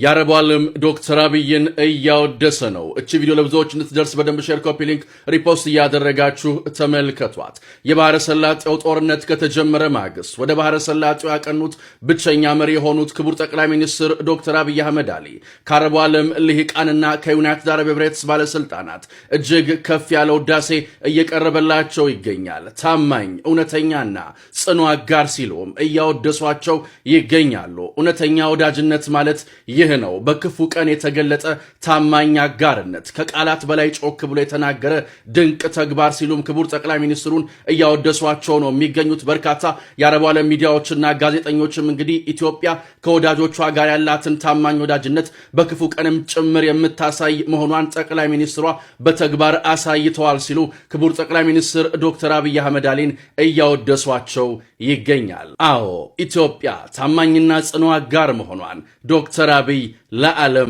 የአረቡ ዓለም ዶክተር አብይን እያወደሰ ነው። እቺ ቪዲዮ ለብዙዎች እንድትደርስ በደንብ share፣ copy link፣ repost እያደረጋችሁ ተመልከቷት። የባህረ ሰላጤው ጦርነት ከተጀመረ ማግስት ወደ ባህረ ሰላጤው ያቀኑት ብቸኛ መሪ የሆኑት ክቡር ጠቅላይ ሚኒስትር ዶክተር አብይ አህመድ አሊ ከአረቡ ዓለም ልሂቃንና ከዩናይትድ አረብ ኤምሬትስ ባለስልጣናት እጅግ ከፍ ያለ ውዳሴ እየቀረበላቸው ይገኛል። ታማኝ፣ እውነተኛና ጽኑ አጋር ሲሉም እያወደሷቸው ይገኛሉ። እውነተኛ ወዳጅነት ማለት ይህ ነው። በክፉ ቀን የተገለጠ ታማኝ አጋርነት፣ ከቃላት በላይ ጮክ ብሎ የተናገረ ድንቅ ተግባር ሲሉም ክቡር ጠቅላይ ሚኒስትሩን እያወደሷቸው ነው የሚገኙት። በርካታ የአረቡ ዓለም ሚዲያዎችና ጋዜጠኞችም እንግዲህ ኢትዮጵያ ከወዳጆቿ ጋር ያላትን ታማኝ ወዳጅነት በክፉ ቀንም ጭምር የምታሳይ መሆኗን ጠቅላይ ሚኒስትሯ በተግባር አሳይተዋል ሲሉ ክቡር ጠቅላይ ሚኒስትር ዶክተር አብይ አህመድ አሊን እያወደሷቸው ይገኛል። አዎ፣ ኢትዮጵያ ታማኝና ጽኑ አጋር መሆኗን ዶክተር አብይ ለዓለም